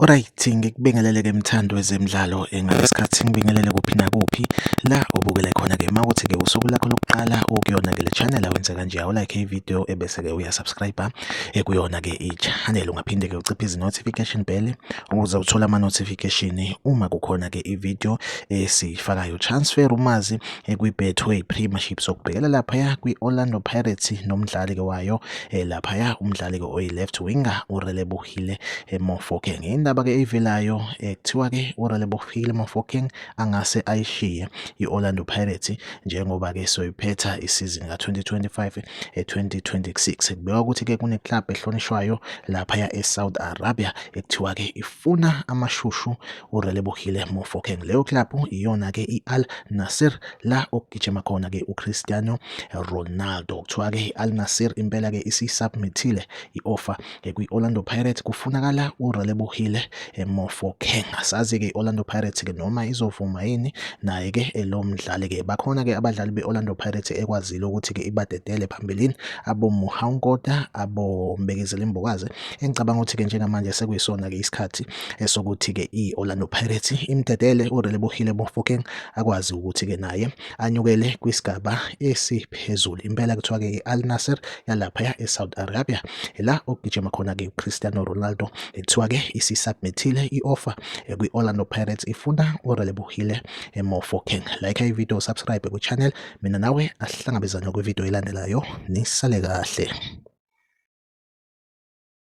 Alright, ngikubingelele-ke mthandi wezemidlalo ngalesikhathi ngibingelele kuphi nakuphi la ubukele khona-ke uma kuthi-ke usuku lakho lokuqala ukuyona-ke le channel awenze kanje awulike i-video ebese-ke uyasubscribe kuyona-ke i-channel. Ungaphinde-ke uciphe izi-notification bell ukuze uthole ama-notification uma kukhona-ke i-video esiyifakayo. Transfer umazi kwi-Betway Premiership sokubhekela laphaya kwi-Orlando Pirates nomdlali-ke wayo laphaya umdlali-ke oyi-left winger uRelebohile Mofokeng. Indaba-ke evelayo kuthiwa-ke uRelebohile Mofokeng angase ayishiye i-Orlando Pirates njengoba-ke soyiphetha isizini ka-2025 2026. Kubikwa ukuthi-ke kuneklabhu ehlonishwayo laphaya e-Saudi Arabia ekuthiwa-ke ifuna amashushu uRelebohile Mofokeng. Leyo klabhu iyona-ke i-Al Nassr la okugijima khona-ke uCristiano Ronaldo. Kuthiwa-ke i-Al Nassr impela-ke isisubmithile i-offer kwi-Orlando Pirates kufunakala uRelebohile Mofokeng. Asazi-ke i-Orlando Pirates-ke noma izovuma yini naye-ke lo mdlali-ke. Bakhona-ke abadlali be-Orlando Pirates ekwazile ukuthi-ke ibadedele phambilini abo-Mohau Nkota, abo-Mbekezeli Mbokazi. Engicabanga ukuthi-ke njengamanje sekuyisona-ke isikhathi sokuthi-ke i-Orlando Pirates imdedele uRelebohile Mofokeng akwazi ukuthi-ke naye anyukele kwisigaba esiphezulu. Impela kuthiwa-ke i-Al Nassr yalaphaya e-Saudi Arabia la okugijima khona-ke uCristiano Ronaldo kuthiwa-ke isisubmithile i-offer kwi-Orlando Pirates ifuna uRelebohile Mofokeng. Like i-video, subscribe kwi-channel. Mina nawe asihlangabezane kwi-video elandelayo. Nisale kahle.